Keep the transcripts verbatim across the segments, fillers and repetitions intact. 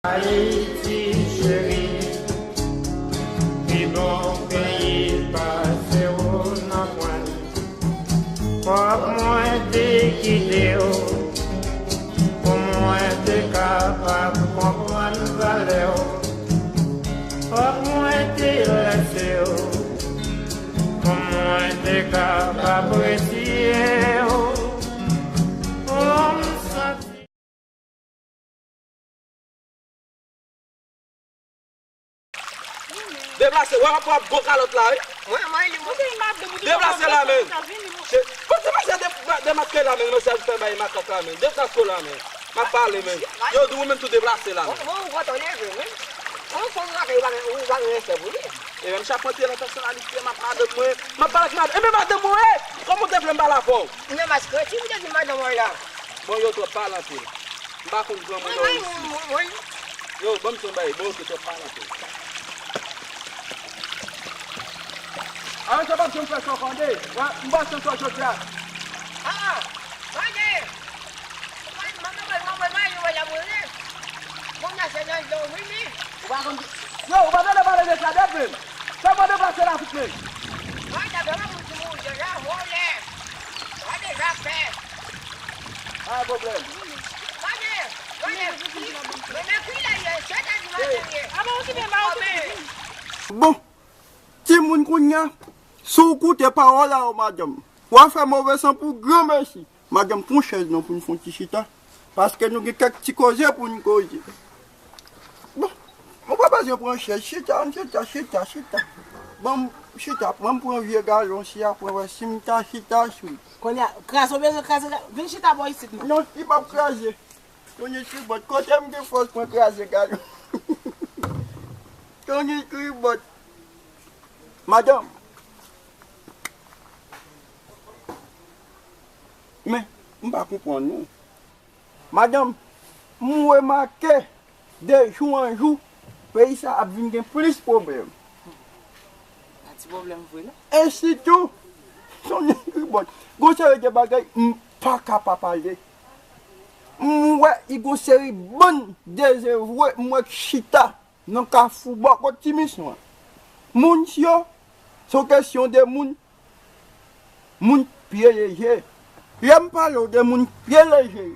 Ayiti cheri, pi bon peyi pase w nan pwen. Fòk mwen te kite w, pou mwen te kapab konprann valè w. Fòk mwen te lèse w, pou mwen te kapab retire w. Pou m santi Deplase, wè w ap pran gwo kalòt la, wi. Mwen, mwen, li, mwen. Deplase la, men. Kote deplase de, de, dematke la, men, mwen se al fè bay makak la, men. Deplase w la, men. M ap pale, men. Yo di w menm tou deplase la, men. Mwen, mwen, ou kontan leve, men. Mwen, fò w rape, ou pa gen, ou pa gen respè pou li. E menm chapantye nan pèsonalite, m ap madanm mwen. M ap pale ak madanm. E men madanm mwen, e! Kòman w te vle m pale avè w? Nan maskoti, ou te di madanm mwen la. Bon, yo twòp pale anpil. M pa konn granmoun nan isi. Yo, ban m son bagay, bon, oke, twòp pale anpil. Avan sa, pa janm fè sa, tande. Wè, m pa santi w jodi a. Aa, tande. Ou pa konn, yo, ou pa tande pale de sa depi. Fè mwen deplase la, fout men. Pa gen pwoblèm. Bon, timoun kounye a, si w koute pawòl a yo, madanm, w a fè move san pou granmesi. Madanm, pran chèz non pou n fè yon ti chita. Paske nou gen kèk ti koze pou n koze. Bon, mwen pa bezwen pran chèz. Chita, chita, chita, chita. Ban m chita, ban m pran vye galon si apre wè si m ta chita sou li. Kounye a, kraze w bezwen kraze, vin chita bò isit non. Non, li p ap kraze. Tony Tribòt, kote m gen fòs mwen kraze galon? Tony Tribòt. Madanm. Men, m pa konprann ou. Madanm, m remake de jou an jou, peyi sa ap vin gen plis pwoblèm. Pa ti pwoblèm vre non. E sitou, Tony Tribòt, gon seri de bagay m pa ka pa pale. M wè i gon seri bann dezevwe, m wè k chita nan kafou bò kot ti misyon an. Moun si yo, se yon kesyon de moun, moun pye leje. Lè m pale w de moun pye leje,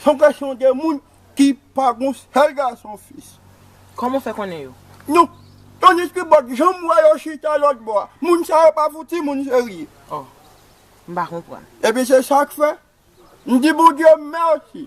se yon kesyon de moun ki pa gon sèl gason fis. Kòman w fè konnen yo? Non, Tony Tribòt, jan m wè yo chita lòt bò a, moun sa yo pa fouti moun serye. Oh, m pa konprann. Epi se sa k fè, m di Bondye mèsi.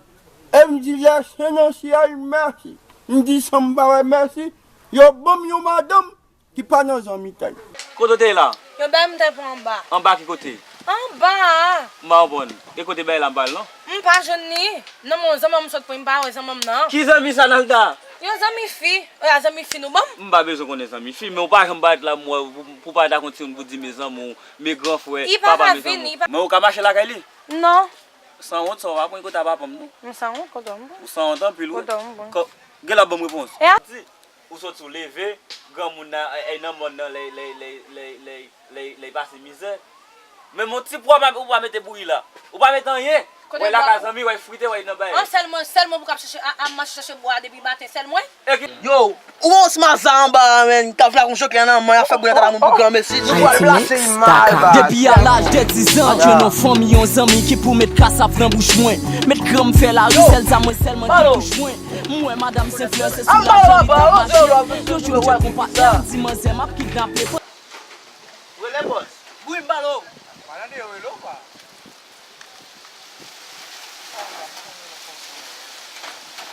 E m di Lè Sen nan syèl mèsi. M di san m pa wè mèsi. Yo ban m yon madanm ki pa nan zanmitay. Kote w te ye la? Yo bay m te pran anba. Anba ki kote? Anba a. M pa konprann. E kote bay la m pa al non? M pa jwenn li. Nan men yon zanmi m sot pran, m pa wè zanmi m nan. Ki zanmi sa, Nalda? Yon zanmi fi. Oya, zanmi fi nou ban m. M pa bezwen konnen zanmi fi, men w pa janm parèt la m wè w pou, pou parèt ak yon timoun pou di men zanmi w, men gran frè, papa men zanmi w. Men w ka mache lakay li? Non. Sanwont sa, w pa konn kote a papa m non. M sanwont, kote m bon. Ou sanwont anpil wi. Kote m bon. Ko-, gen lè w ap ban m repons. E a- Di, ou soti w leve, granmoun nan, e, e, nan mòn nan lè, lè, lè, lè, lè, lè, lè l pase mizè. Men yon ti pwa ou pa mete bouyi la. Ou pa mete anyen. Wè lakay zanmi, wè frite, wè nan bay. An sèl mwen, sèl mwen pou k ap chache, a, a mache chache bwa depi maten, sèl mwen. Yo, ou wè yon ti maza anba a, menn, k ap vle ak yon jokè nan men, ap fè bri nan moun pou granmesi. Nou pral plase imaj. Depi a laj de diz an, jwenn yon fanmi, yon zanmi ki pou met kasav nan bouch mwen. Met granm fè lari, sèl zam mwen, sèl mwen ki bouch mwen. M wè madanm Senflè, se sou lajan li ta mache. Yon jou m tcheke yon patnè, m di manzè, m ap kidnape. Rele bòs. Wi, m pale w. Pa tande yo rele w, pa.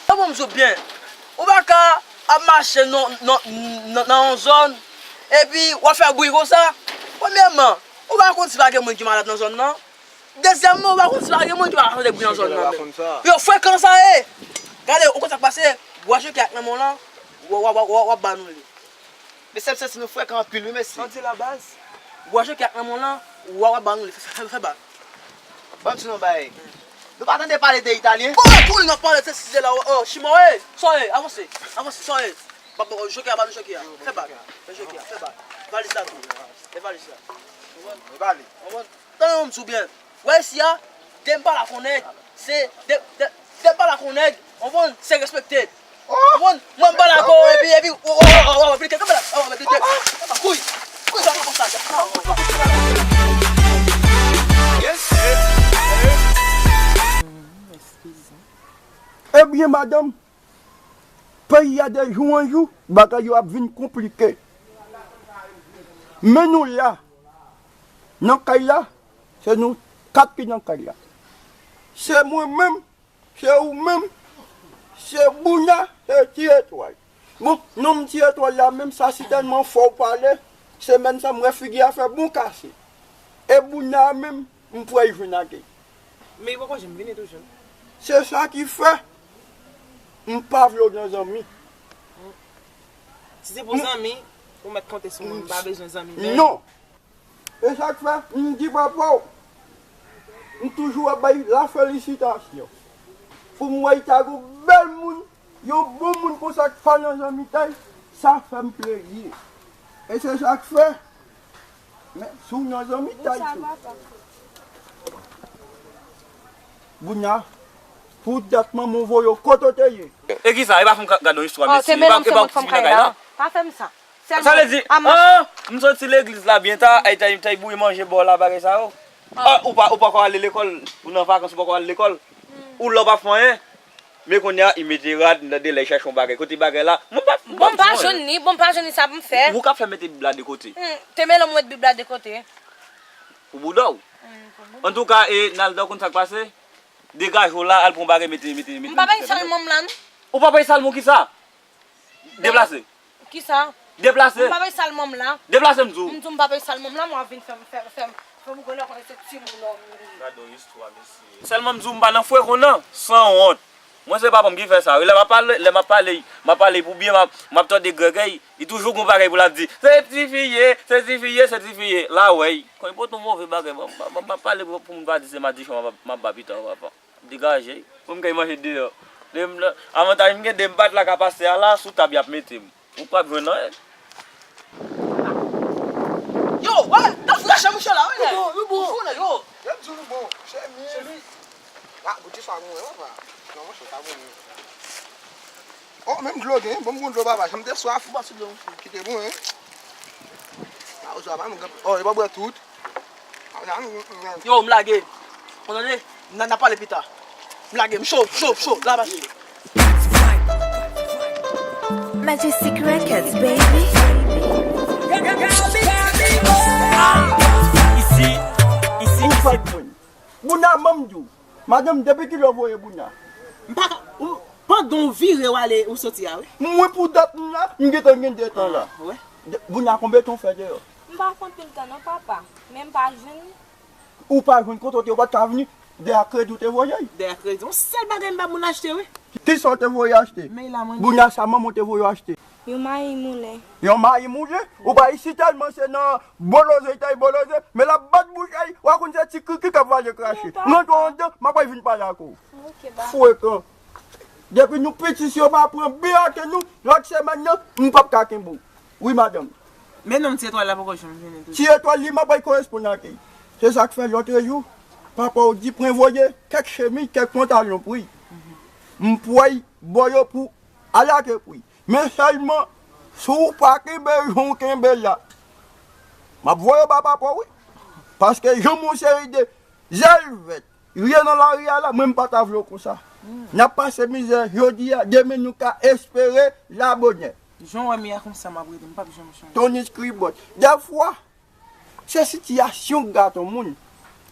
Tande m di w byen. Ou pa ka ap mache nan, nan, nan, nan yon zòn, epi w ap fè bri konsa. Premyèman, ou pa konn si pa gen moun ki malad nan zòn nan. Dezyèmman, ou pa konn si pa gen moun ki pa ka tande bri nan zòn nan menm. Yo frekan sa ye. Gade, ou konn sa k pase? Bwa jokè ak nan men w lan, w, w, w, w, w ap ba nou li. Mesye, m santi nou frekan anpil wi, mesye. Santi la baz. Bwa jokè ak nan men w lan, w, w ap ba nou li. Fè, fè, fè, fè bal. Ban m di nou yon bagay. Nou pa tande pale de Italyen? Bon, tou li n ap pale, se sizè la, oh, chimò, eh. Sa ye, avanse, avanse, sa ye. Ba, ba, jokè a, ba nou jokè a. Fè bal. Fè jokè a, fè bal. Valiz la tou. E valiz la. Konprann? Konprann? Tande yon m di w byen. Wè isi a, de m pale ak yon nèg, se, de, de, de m pale ak yon nèg, konprann, se respekte. Oh! Oh, oh, oh, oh, vin kenbe la. Oh, oh, vin kenbe. Kouy. Kouy sa konsa. Ebyen, madanm, peyi a de jou an jou, bagay yo ap vin konplike. Men nou la, nan kay la, se nou kat ki nan kay la. Se mwen menm, se ou menm, se Bouna, se Ti Etwal. Bon, nonm Ti Etwal la menm, sa sitèlman fò w pale, semèn sa m wè figi a fè bon kase. E Bouna menm, m kwè l jwenn ak li. Men li poko janm vini toujou. Se sa ki fè m pa vle w nan zanmi. Si se pou zanmi, ou mèt konte sou mwen, m pa bezwen zanmi, men non. E sa k fè, m di papa w, m toujou ap bay lafelisitasyon. Pou m wè l ta gon bèl moun, yon bon moun konsa k pa nan zanmitay, sa fè m plezi. E se sa k fè, men si w nan zanmitay tou. Bouna, pou dat manman w voye w kote w te ye. E kisa? E pa fè m ka- gade yon istwa, mesye. E pa, e pa ti fi nan kay la. Pa fè m sa. Sa vle di, ah, m soti legliz la byen ta, ay tay, tay bouyi manje bò la, bagay sa yo. Ah, ou pa, ou poko ale lekòl, ou nan vakans, ou poko ale lekòl. Ou la, ou pa fè anyen. Men kounye a, li mete rad, m tande lè chache yon bagay. Kote bagay la? Mwen pa, mwen pa jwenn li, bon, m pa jwenn li, sa pou m fè. Ou k ap fè mete Bib la de kote. Hmm, te mele m met Bib la de kote. Pou bouda w. Hmm, pou bouda. Antouka, e, Nalda, ou konn sa k pase? Degaje w la, al pran bagay, mete, mete, mete. M pa bay salmon m la, non. Ou pa bay salmon kisa? Deplase. Kisa? Deplase. M pa bay salmon m la. Deplase, m di w. M di w m pa bay salmon m la, men w ap vin fè m, fè m, fè m, fè m gwo lè konnen se timoun ou. Gade yon istwa, mesye. Sèlman m di w m pa nan fwe konn nan, sanwont. Mwen se papa m ki fè sa, wi. Lè m ap pale, lè m ap pale, m ap pale pou byen, m ap, m ap tande grègèy, li toujou gon bagay pou l ap di. Se ti fi ye, se ti fi ye, se ti fi ye. La wè, konn pote yon move bagay, m ap, m ap, m ap pale pou, pou moun pa di se madichon m ap, m ap ba pita, papa. Degaje. Pou m kay manje deyò. Lè m nan, avantaj m gen, de m pa t la ka pase a la, sou tab y ap mete m. Ou p ap jwenn anyen. Yo, wè, gad rache mouche la, wi, nèg. Nou bon, nou bon. Ou fou, nèg, yo. Yo di nou bon. Chemiz. Chemiz. Ah, goute sa bon, wi, papa. Non, monchè, sa bon, wi. Oh, menm dlo gen, bon, m gon dlo, papa, jan m te swaf. Ba ti dlo, monchè. Kite bon, wi. Ah, ou sa pa nou gen. Oh, e pa bwè tout. Yo, m lage. Ou tande? N a, n a pale pita. M lage, m cho, cho, cho. La pase. Majestic Records, baby. Isi, isi, isi. Bouna, manm di w. Madanm, depi kilè w voye Bouna? M pa ka, ou, pandan w vire w ale, ou soti a, wi. Mwen pou dat m la, m gentan gen de tan la. Ah, wè. De, Bouna, konbyen tan w fè deyò? M pa fè anpil tan non, papa. Men m pa jwenn li. Ou pa jwenn kote w te, ou pa t ka vini? Dèyè kredi w te voye l? Dèyè kredi. Yon sèl bagay m ba moun achte, wi. Kisa w te voye achte? Men la, mwen. Bouna, sa manman w te voye w achte? Yon mayi moulen. Yon mayi moulen? Ou pa isi tèlman se nan boloze, tay boloze, men l ap bat bouch ay, w a konn se ti kriki k ap vale krache. Rantre w anndan, m ap al vin pale ak ou. Ok, ba. Frekan. Depi nou piti, si yo pa pran byen ak nou, lòt semèn nan, m p ap ka kenbe w. Wi, madanm. Men non, Ti Etwal la poko janm vini tou. Ti Etwal, li, m ap al koresponn ak li. Se sa k fè lòtrejou, papa w di pran voye kèk chemiz, kèk pantalon pou li. M pral ba w yo pou a lage pri. Men sèlman, si w pa kenbe jan w kenbe la, m ap voye ba papa w, wi. Paske janm yon seri de zèl vèt, rye nan lari a la, mwen m pa ta vle w konsa. N ap pase mizè jodi a, demen nou ka espere la bonè. Jan w wè m ye a konsa m ap rete, m p ap janm chanje. Tony Skribòt. Dèfwa, se sitiyasyon k gate yon moun.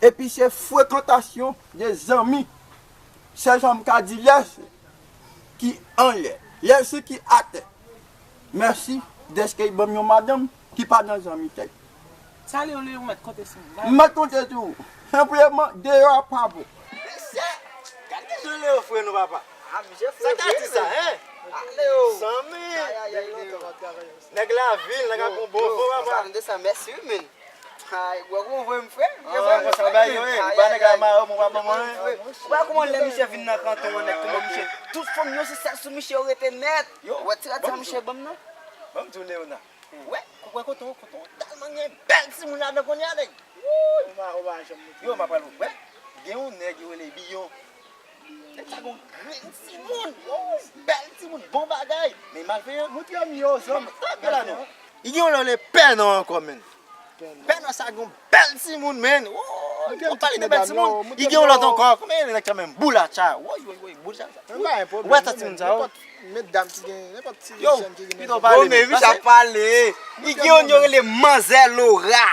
Epi se frekantasyon de zanmi. Se sa m ka di lès ki anlè, lès ki atè. Mèsi dèske l ban m yon madanm ki pa nan zanmitay. Sa li, li, ou mèt konte sou mwen. M mèt konte sou ou. Senpleman, deyò a pa bon. Mesye, gade ki jan Leo fre nou, papa. Ah, misye fre vre. Sa ka di sa, hein? Ah, Leo. Zanmi. Ay, ay, ay, Leo. Nèg lavil, nèg ak yon bon vo, papa. Yo, yo, sa, mèsi, wi, men. Ay, wè kòman w voye m, frè? Misye voye m, frè. Ou pa nèg la mare, ou pa ban mwen. Ou pa kòman lè misye vin nan kanton an, nèg, kòman misye, tout fanm yo se sèl sou misye yo rete nèt. Ou wè ti rad sa misye ban m nan? Ban m di w, Léona. Wè, wè kote w, kote w tèlman gen bèl timoun ladan kounye a, nèg. Wouy! Ou pa, ou pa janm moutre. Yo, m ap pral wè. Gen yon nèg yo rele Biyon. Nèg sa gon grenn timoun. Wou, bèl timoun, bon bagay. Men malveyan. Montre m yo, zòm. Tanpri la non. I gen yon lè w le pè non ankò, menn. Pè non sa gon bèl timoun, menn. Wou, ou pale de bèl timoun. I gen yon lòt ankò. Kòman e rele nèg sa menm? Boulacha. Woy, woy, woy, Boulacha. Ou wè tan timoun sa yo? Medam ki gen, nenpòt ti jèn ki gen. Yo, men wi, sa pale. I gen yon yo rele Manzè Lora.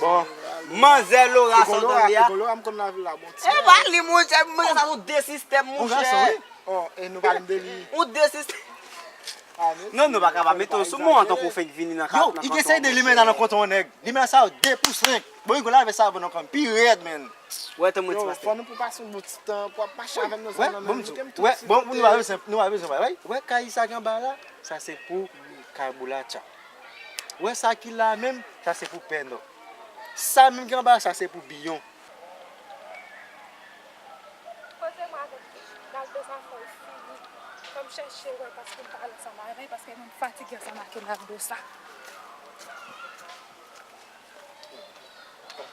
Bon. Manzè Lora sa w tande a? Ego Lora, m konn lavil la, bon. E pa li, monchè, monchè, sa se yon de sistèm, monchè. Yon gason, wi. Oh, e nou pale de li. Yon de sistèm. Non, nou pa ka pa mete w sou mwen antanke w fenk vini nan ka. Yo, i gen seri de limena nan konte yon nèg. Limena sa yo de pou senk. Bon, Ego lave savon nan kò m pi rèd, menn. Wè, tan mwen ti pastè. Fò nou pou pase yon bon ti tan, pou ap mache avè m nan zòn nan, menn. Wè, bon, nou pa bezwen, nou pa bezwen, wè, wè, kay sa ki anba la, sa se pou kay Boulacha. Wè sa ki la menm, sa se pou Pènò. Sa menm ki anba, sa se pou Biyon. Koze mwen avèk Naldo sa fò l fini. Fò m chèche wè paske m pale ansanm avè l, paske m fatige ansanm ak Naldo sa.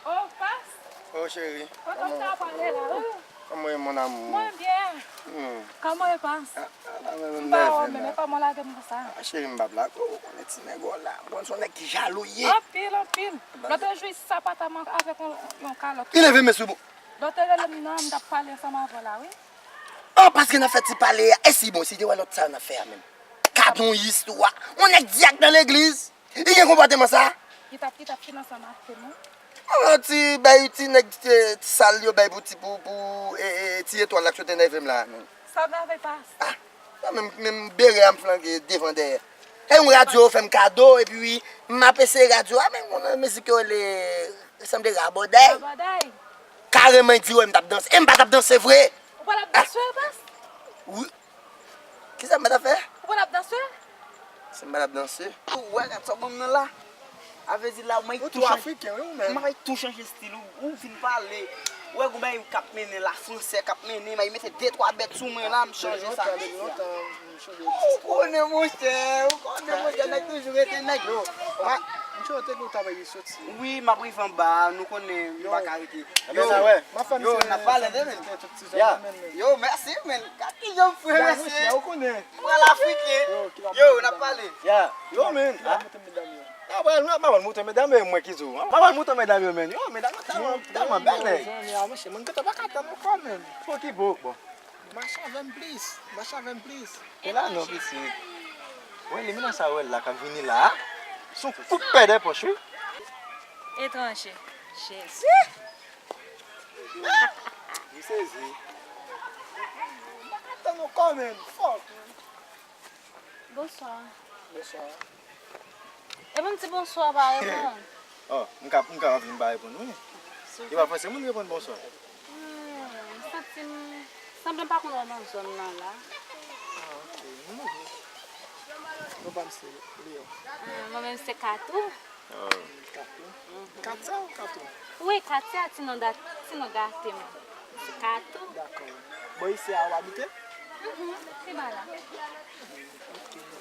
Oh, Pas! Oh, cheri. Kote w ta pale la, wi? Kòman w ye, mon amour? Mwen byen. Hmm. Kòman w ye, Pas? Ah, ah, la, men, m pa wè w menm, men kòman w lage m konsa? Ah, cheri, m p ap lage w, ou konnen ti nèg w la. Bon, se yon nèg ki jalou ye. Anpil, anpil. Lòt jou, sapata m avèk yon, yon kalòt. Li leve men sou bon. Lòt te rele m nan, m t ap pale ansanm avè w la, wi. Ah, paske n ap fè ti pale a. E si bon, si te wè lòt sa yo n ap fè a menm. Gad yon istwa. Yon nèg dyak nan legliz. Li gen konpòteman sa? Li t ap, li t ap fin ansanm ak nou. Ah, ti bay ti nèg ti, ti sal yo bay pou ti, pou, pou, e, e, ti etwal la k sot enève m la, menm. Sa w t ap fè, Pas? Ah, sa menm, menm bere a m flanke devan dèyè. E yon radyo yo fè m kado, epi m ap eseye radyo a, men yon mizik yo rele, sanble Rabòday. Rabòday. Kareman, li di wè m t ap danse. E m pa t ap danse vre. Ou pa t ap danse, Pas? Wi. Kisa m pa t ap fè? Ou pa t ap danse? Si m pa t ap danse. Ou wè, gad sa w ban m nan la. A vle di la, ou may tou chanje. Ou tou afriken, wi, ou menm. M may tou chanje estil ou, ou vin pale. Ou wè, gon bagay k ap mennen la, fransè k ap mennen, may mete de twa bèt sou mwen la, m chanje sa. Ou konnen, monchè, ou konnen, monchè, nèg toujou rete nèg. Yo, ma, monchè, ou te gen w ta bay soti. Wi, m ap rive anba a, nou konnen, nou pa ka rete. Yo, yo, n ap pale, de men. Ya. Yo, mèsi, men. Gad ki jan m fre, mesye. Ou konnen. Pral afriken. Yo, n ap pale. Ya. Yo, men. N ap pral, n ap pral montre medam yo, mwen ki di w. N ap pral montre medam yo, men. Yo, medam yo tèlman, tèlman bèl, nèg. Mwen gentan pa ka tann ankò, men. Bon, ki bon, bon. Mache avè m plis. Mache avè m plis. E la non, pitit. Wè, limena sa wè la k ap vini la a. Se yon kout pè dèpòch, wi. Etranje. Jezi. M sezi. M pa ka tann ankò, menn. Fòk. Bonswa. Bonswa. Epi m di bonswa, pa reponn. Oh, m ka, m ka vin pa reponn, wi. E pa fòse moun reponn bonswa. Hmm, m santi m, sanble m pa konn wè nan zòn nan la. Ah, ok. Non, pa m se Leon. Ah, mwen menm se Katou. Oh. Katou. Katia ou Katou? Wi, Katia, ti non da-, ti non gate m. Se Katou. Dakò. Bon, isi a w abite? Mhm, se ba la. Ok,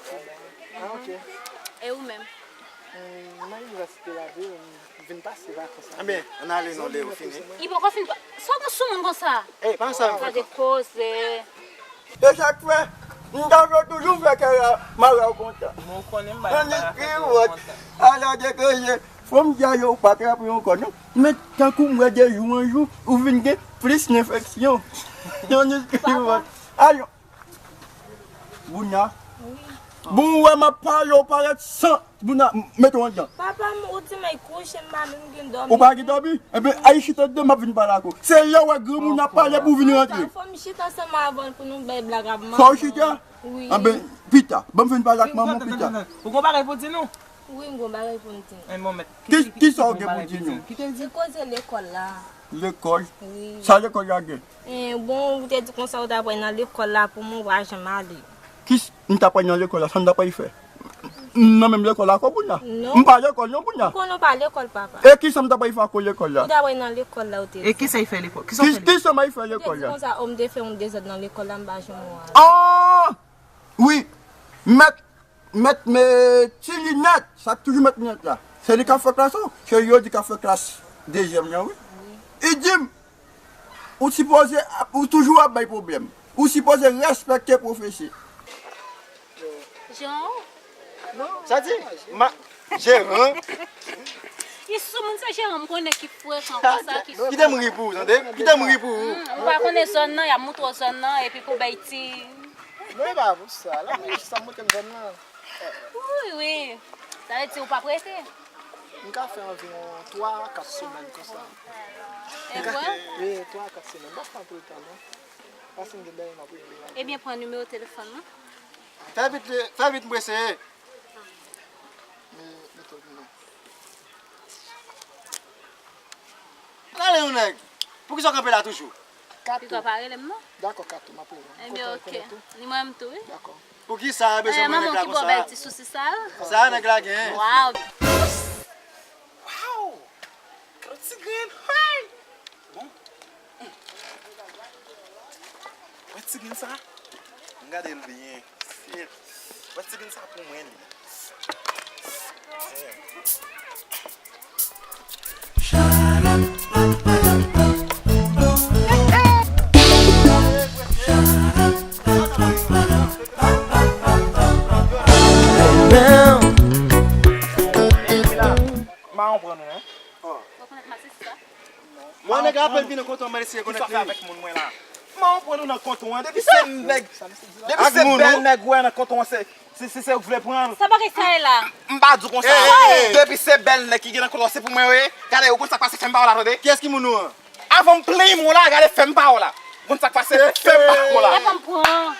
se ba. Ah, ok. E ou menm? Hmm, nan inivèsite la, wi, m vin pase vakans la. Anben, ann ale non, Leo, fini. Li poko fin pa-, sa w gen sou moun konsa? Ey, pa sa. Gade koze. E sa k fè, m ta vle toujou fè kè mari w kontan. Tandis ki wòt, ala de koze, fò m di a yo, ou pa trape ankò, non. Men tankou m wè de jou an jou, ou vin gen plis enfeksyon. Tandis ki wòt, ayo. Bouna. Wi. Bon, ou wè m ap pale, ou parèt san Bouna, m-, mete w anndan. Papa, m, ou di m ay kouche, m pa menm gen dòmi. Ou pa gen dòmi? Enben, al chita anndan, m ap vin pale ak ou. Se lè w wè granmoun ap pale pou w vin rantre. Papa, fò m chita ansanm avè w pou nou bay blag ak manman. Fò w chita? Wi. Enben, pita. Ban m vin pale ak manman pita. Ou gon bagay pou di nou? Wi, m gon bagay pou m di nou. Enben, mèt. Ki, ki sa w gen pou di nou? Ki te di? Se koze lekòl la. Lekòl? Wi. Sa lekòl la gen? Eh, bon, ou te di konsa ou ta pral nan lekòl la pou mwen, ou pa janm ale. Kis-, m ta pral nan lekòl la, sa m ta pral fè? M nan menm lekòl la ankò, Bouna? Non. M pa lekòl non, Bouna. M konnen w pa lekòl, papa. E kisa m ta pral fè ankò lekòl la? Ou ta pral nan lekòl la, ou te di. E kisa y fè lekòl? Kisa w fè lekòl? Kisa m ay fè lekòl la? Ou te di konsa, o, m te fè yon dezòd nan lekòl la, m pa janm wè. Ah! Wi. Mèt Mèt, men, ti linèt, sa k toujou mèt linèt la. Se li k ap fè klas ou? Se li yo di k ap fè klas dezyèm nan, wi. Li di m, ou sipoze ap, ou toujou ap bay pwoblèm. Ou sipoze respekte pwofesè. Jeran? Sa di? Ma, jeran? Li sou moun se jeran m konnen ki frekan konsa ki sou. Kite m ri pou ou, tande? Kite m ri pou ou. Ou pa konnen zòn nan, y ap moutre w zòn nan epi pou bay ti. Non, e pa pou sa. La, mwen jis ap montre m zòn nan. Wi, wi. Sa vle di ou p ap rete? M ka fè anviwon twa a kat semèn konsa. E vre? Wi, twa a kat semèn. M p ap fè anpil tan non. Paske m gen bagay m ap regle la. Ebyen pran nimewo telefòn nan. Fè vit, fè vit m prese. Men, men tou non. Rele yon nèg. Poukisa w kanpe la toujou? Kato. Piga w pa rele m non. Dakò Kato, m ap rele w. Ebyen oke. Ni mwen menm tou wi. Dakò. Poukisa w bezwen pran nèg la konsa? Manman w ki ba w bèl ti sousi sa a. Sa nèg la gen. Waw. Waw. Gwo ti grenn. Hey! Bon. Wè ti grenn sa? M gade l byen. Wè ti grenn sa pou mwen li. Mwen nèg la apèn vin nan kontan mwen si e konnen. Kisa w fè avèk moun mwen la? Kòman w pran nou nan konton an? Depi se nèg, depi se bèl nèg ou wè nan konton an, se, se, se, se ou k vle pran l. Sa bagay sa ye la? M pa di w konsa. Depi se bèl nèg ki gen nan konton an, se pou mwen yo ye. Gade, ou konn sa k pase, fè m pa w la, tande? Kiyès ki moun ou an? Avan m plenyen mwen w la, gade, fè m pa w la. Ou konn sa k pase, fè m pa w la. Lè fè m pran.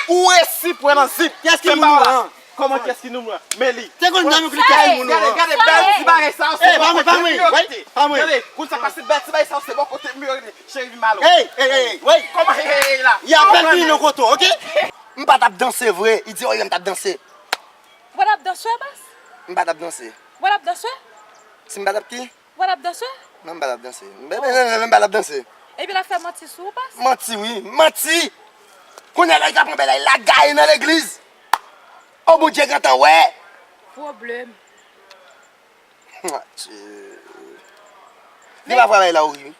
Ou resi pran nan zip. Kiyès ki moun ou an? Kòman kiyès ki nou mwen? Men li. Te konn nan nou klike sou moun ou an. Gade, gade, bèl ti bagay sa yo, se bò kote m yo rete. Gade, konn sa k pase, bèl ti bagay sa yo, se bò kote m yo rete. Cheri vin ba l. Ey, ey, ey, ey. Kòman, ey, ey, ey, la? Y apèn vini nan konto, oke? M pa t ap danse vre. Li di, oye, m t ap danse. Ou pa t ap danse, baz? M pa t ap danse. Ou pa t ap danse? Si m pa t ap ki? Ou pa t ap danse? Non, m pa t ap danse. M, m, m, m pa t ap danse. Epi l ap fè manti sou ou, baz? Manti, wi. Manti! Kounye a la, li ka pran bèl la, li lage l nan legliz. O, Bondye gentan wè! Pwoblèm. Matye. Li pa vwala la, ou ri, wi.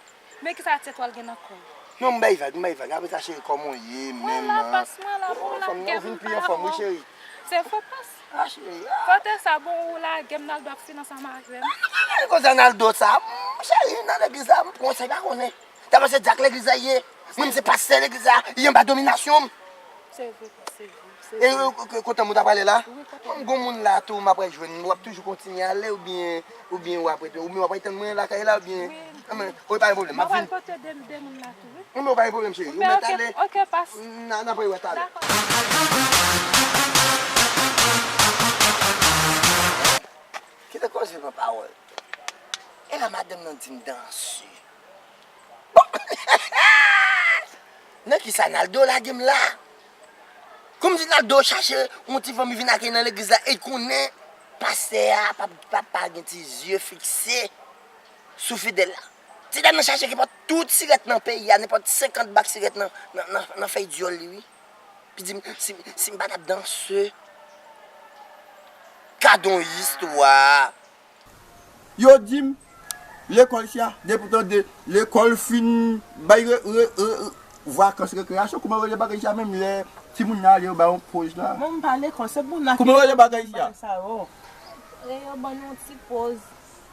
Men kisa tèt w al gen nan kò w? Non, m bay vag, m bay vag. Apre sa, cheri, kòman w ye menm? Mwen la, baz, mwen la, bon, la, fanm nan vin pi anfòm, wi, cheri. Se fo pas. Ah, cheri, ah. Kote sa, bon, ou lage m, Naldo ap fin ansanm avè m. Kote Naldo sa? Mm, cheri, nan legliz la, m konsèy pa konnen. Daprè se dyak legliz la ye. Mwen, m se pastè legliz la, li anba dominasyon m. Se vre, se vre, se vre. E, e, e, kote moun ta prale la? Wi, kote. M gon moun la tou, m ap jwenn, w ap toujou kontinye ale oubyen, oubyen w ap rete, oubyen w ap rete tann mwen lakay la oubyen. Wi. Anben, wi, pa gen pwoblèm, m ap vin. M ap al pote de, de moun la tou, wi. Anben, pa gen pwoblèm, cheri. Ou mèt ale. Oke, pas. N a, n ap rewè talè. Dakò. Kite koze pran pawòl. E la madanm nan di m danse. Bon. Nan kisa Naldo lage m la? Kòmsi Naldo chache yon ti fanmi vin akèy nan legliz la e l konnen pastè a p ap, p ap pa gen ti zye fikse sou fidèl la. Ti dam nan chache kenpòt tout sirèt nan peyi a, nenpòt senkant bak sirèt nan, nan, nan, nan fèy dyòl li, wi. Li di m, si, si m pa t ap danse. Gad on istwa! Yo di m, lekòl sa, depi w tande lekòl fin bay re, re, re, re, vakans rekreyasyon, kouman yo rele bagay sa menm lè timoun nan ale yo bay yon poz la? Bon, m pa lekòl, se Bouna ki. Kouman yo rele bagay sa? Yo ban nou yon ti poz.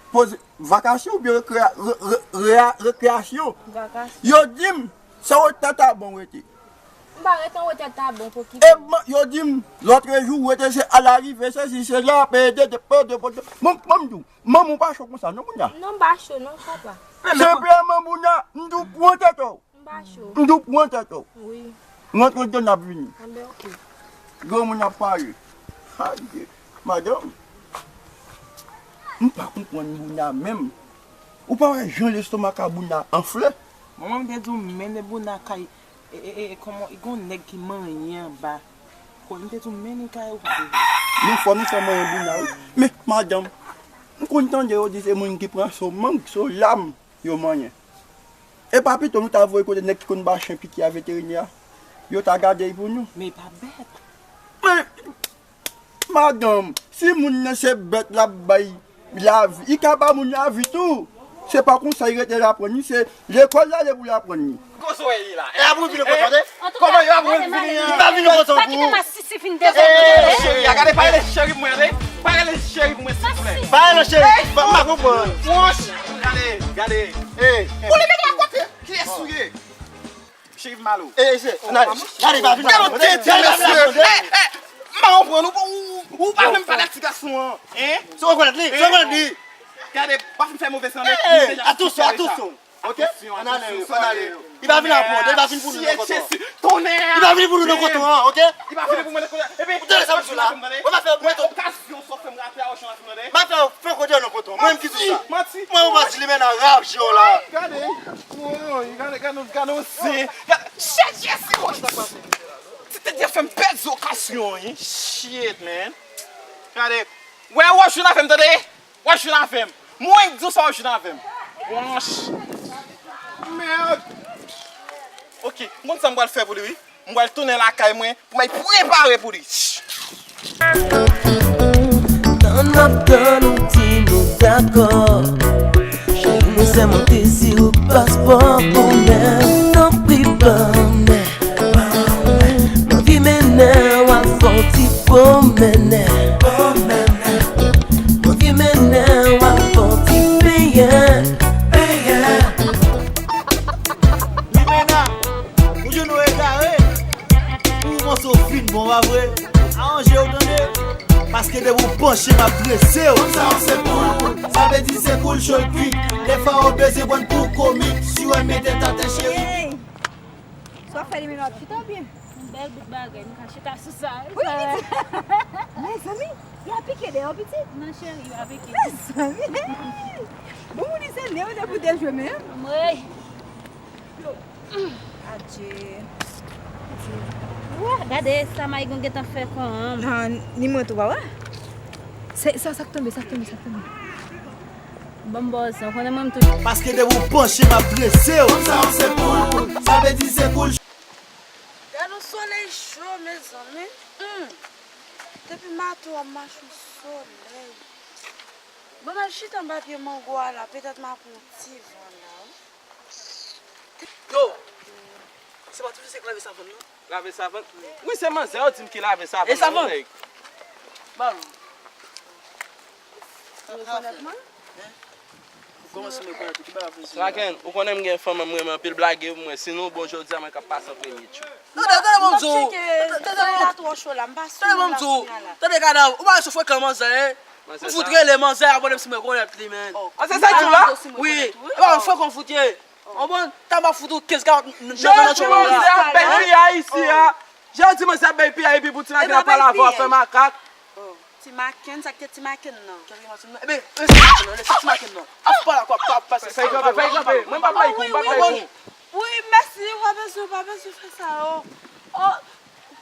Poz vakasyon oubyen rekreya, re, re, reya, rekreyasyon? Vakasyon. Yo di m, se Wotè Tabon w rete. M pa ret an wotè Tabon pou ki. E m, yo di m, lòtrejou, w rete se alarive, sesi, sela, pede, de, pede, pede. Bon, bon, m di w, manman w pa cho konsa, non, Bouna? Non, m pa cho, non, papa. Senpleman, Bouna, m di w, pran tèt ou. M pa cho. M di w, pran tèt ou. Wi. Rantre anndan, n ap vini. Anben, oke. Granmoun ap pale. Adye, madanm. M pa konprann Bouna menm. Ou pa wè jan lestomak a Bouna anfle? Manman m te di w mennen Bouna kay E, e, e, kòman, gon nèg ki manyen anba kò l, m te di w men li kay ou pa te vle. Nou fò nou fè manyen Bouna wi. Men, madanm, m konn tande yo di se moun ki pran so mang, so lam yo manyen. E pa pito nou ta voye kote nèg ki konn ba chen piki a veterinè a, yo ta gade l pou nou? Men pa bèt. Men, Madanm, si moun nan se bèt l ap bay lavi, li ka ba moun lavi tou. Se pa konsa li rete l aprann li, se lekòl l ale pou l aprann li. Kote w ye la? E ap vin kontan, tande? Kòman yo ap vin vini an? Li pa vin kontan pou ou. Kite masisi fin dezòde. Cheri a, gade, pa rele cheri pou mwen, tande? Pa rele cheri pou mwen, silvouplè. Pa rele cheri, m pa konprann. Franch, gade, gade. Ou li vin la kote? Kiyès ou ye? Cheri malo. E, e, se, gade, pa vin la kote. Gade, mesye. M pa konprann ou, ou, ou pa menm pale ak ti gason an. Hein? Se w rekonèt li? Se w rekonèt li? Gade, pa fin fè move san nèg. Hey, attention, attention. Ok? Ann ale, ann ale. Li pa vin aprann, li pa vin pou nou nan koton an. Tonnè! Li pa vin pou nou nan koton an, ok? Li pa vin pou mwen nan koton an. Epi, ou tande sa m di la? Ou pa fè mwen okazyon sa w fè m rate a, ou jan la fin mande. M pa fè fè kote nan koton. Mwen menm ki di sa. Manti. Mwen ou pa di li men nan rap je w la. Gade. Woy, gade, gade, gade yon zen. Gade, chèche si wòch la pase. Ti tèt ya fè m pèdi okazyon, wi. Shit, man. Gade. Wè, wòch vin avè m, tande? Wòch vin avè m. Mwen k di w sa, wòch vin avè m. Wòch. Mèd. Ok, m konn sa m pral fè pou li, wi. M pral tounen lakay mwen pou m al prepare pou li. Tann m ap tann ou di nou dakò. Cheri mwen sèlman dezire paspò pou mwen. Tanpri ban mwen. Mwen anvi mennen w al fè yon ti pwomennen. Mwen anvi mennen w al fè yon ti benyen. Limena, ou jenou egare. Ou panse w fin bon, pa vre? Aranje w, tande. Paske depi w panche, m ap drese w. Konn sa w se poul, sa vle di se poul cho l kui. Defa w bezwen pran pou komik. Si w mete tenten cheri. Hey! Sa w fè li menm ap chita oubyen? Yon bèl bout bagay, m ka chita sou sa, wi. Wi, mezanmi, y a pike dèyè w, pitit. Non, cheri, y a pike. Mezanmi. Bon, moun li se ne w depi w te jwe menm. Mwen. Adje. Wè, gade sa Maygon gentan fè kon an. Nan, ni mwen tou, pa wè? Se, sa, sa k tonbe, sa k tonbe, sa k tonbe. Ban m ba w sa, ou konnen mwen m tou. Paske depi w panche, m ap drese w. Konn sa w se poul, sa vle di se poul. Gad yon solèy cho, mezanmi. Hmm. Depi maten w ap mache yon solèy. Bon, m al chita anba pye mango a la, petèt m ap pran yon ti van la, wi. Yo! Se pa toujou se k lave savann nan? Lave savann? Wi, se manzè yo di m ki lave savann nan, wi, nèg. Ba m. Ou rekonèt mwen? Ou kòmanse rekonèt ou, ki bagay ap vin sou mwen la? Kraken, ou konnen m gen fanm, m renmen anpil, blage pou mwen. Si nou bon jodi a, mwen k ap pase an premye, tchou. Tande, tande, ban m di w. Tande, tande, ban m di w. Tande, kadav, ou pa sou frekan manzè, hein? M fout rele manzè a, konnen si m rekonèt li, menn. Ah, se sa k di w la? Wi. E pa frekan fout ye. Anprann, ta m ap fout ou kenz karant nan, nan, nan tchonm la. Jodi manzè ap bay piyay isi a. Jodi manzè ap bay piyay epi pou ti maten ap pale avè w ap fè makak. Ti maken, sa k te ti maken nan? Kèt ti maken nan. Ebe, lese ti maken nan, lese ti maken nan. Ap pale ak w, ap, ap pase. Fè kanpe, fè kanpe. Mwen m p ap bay kou, m p ap bay kou. Wi, mèsi, ou pa bezwen, ou pa bezwen fè sa, oh. Oh.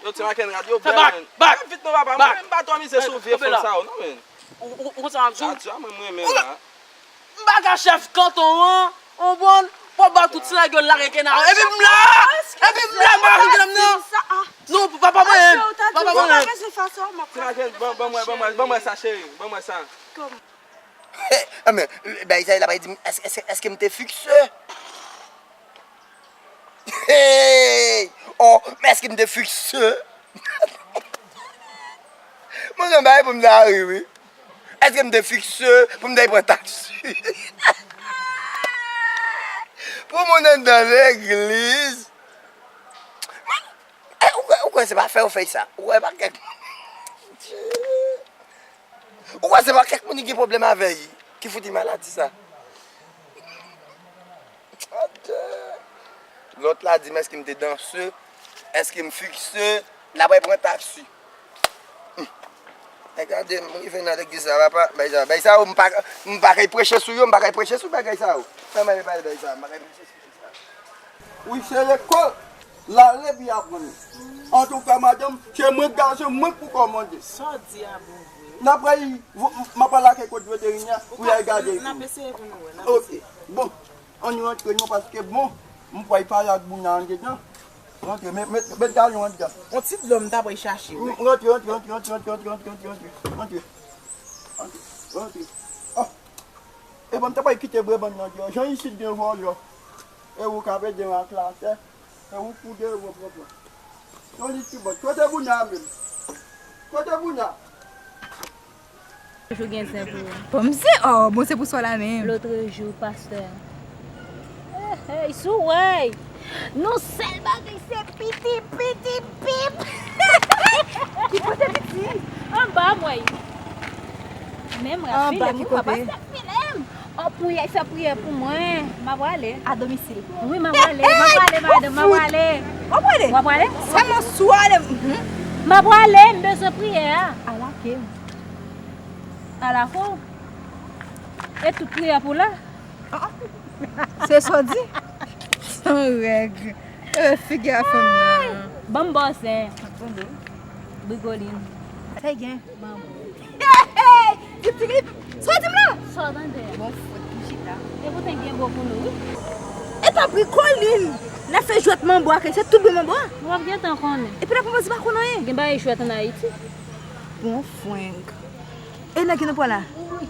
Yo, ti maken rad yo bèl, menn. Vin vit non, papa. Mwen menm m pa twò mize sou vye fanm sa yo, non, menn. Ou, ou, ou konn sa m ap di w? Sa di a, mwen, m renmen la. M pa ka chèf kanton an, on bon, pou ba tout ti nèg yo lage kena. Epi m la, epi m la, m pa vin nan. Non, papa mwen, papa mwen. Ti maken, ban, ban mwen, ban mwen, ban mwen sa, cheri, ban mwen sa. Anben, bay sa, la bay di m, èske, èske, èske m te fikse? Hey! Oh, men èske m te fikse? Mwen gen bagay pou m ta ri, wi. Èske m te fikse pou m ta pran taksi? Pou moun anndan legliz? Mwen, eh, ou kwè, ou kwè se pa fè yo fè sa? Ou kwè pa kèk moun? Ou kwè se pa kèk moun ki gen pwoblèm avè l ki fout li maladi sa? Lòt la di m èske m te danse, èske m fikse, l ap al pran taksi. Hmm. E gade, m rive nan legliz la, papa, bagay sa, bagay sa yo, m pa, m pa kay preche sou yo, m pa kay preche sou bagay sa yo. Sa m ale pale bagay sa, m pa kay preche sou bagay sa yo. Wi, se lekòl. L ale pou y aprann li. Antouka, madanm, se mwen k gason, mwen k pou kòmande. Sa w di a bon vre. N ap pral, m ap pral lakay kot veterinè pou y al gade l. N ap eseye pou nou wè, n ap eseye. Ok. Bon, ann rantre non, paske bon, m pral pale ak moun nan anndedan. Rantre, met, met, met galon anndan. On ti dlo m ta pral chache, wi. Rantre, rantre, rantre. Rantre. Oh. Epa m ta pral kite brebann nan deyò. Jan isit gen vòlò. E ou k ap ede m ak latè. E ou pou de ou pran pran. Tony Tribòt. Kote Bouna menm? Kote Bouna? Toujou gen zen pou ou. Bon, m se, oh, bon, se pou sa la menm. Lotrejou, pastè. Hey, hey, sou wey. Nou sèl bagay se piti, piti, pip. Ki kote piti? Anba, mwen. Men m rapele m, papa se file m. An priyè, fè priyè pou mwen. M ap prale. A domisil. Wi, m ap prale, m ap prale, madanm, m ap prale. W ap prale? W ap prale? Sèlman si w ale. Mhm. M ap prale, m bezwen priyè a. Ala ke. Ala ko. E tout priyè pou la. Se sa w di? San règ. E figi a fanm nan. Ban m bòsen. Brigolin. Sa gen? Ban m. Hey, hey! Ti, ti, ti, sa w di m la? Sa w tande? Bon, fout, m chita. E poutan gen bon pou nou, wi. E pa brigolin. N ap fè jwèt manbo a, se tout bri manbo a. W ap gentan konnen. Epi n ap panse pa konn anyen. Gen bagay jwèt ann Ayiti. Bon, fwenk. E nèg ki nan pwa la? Wi.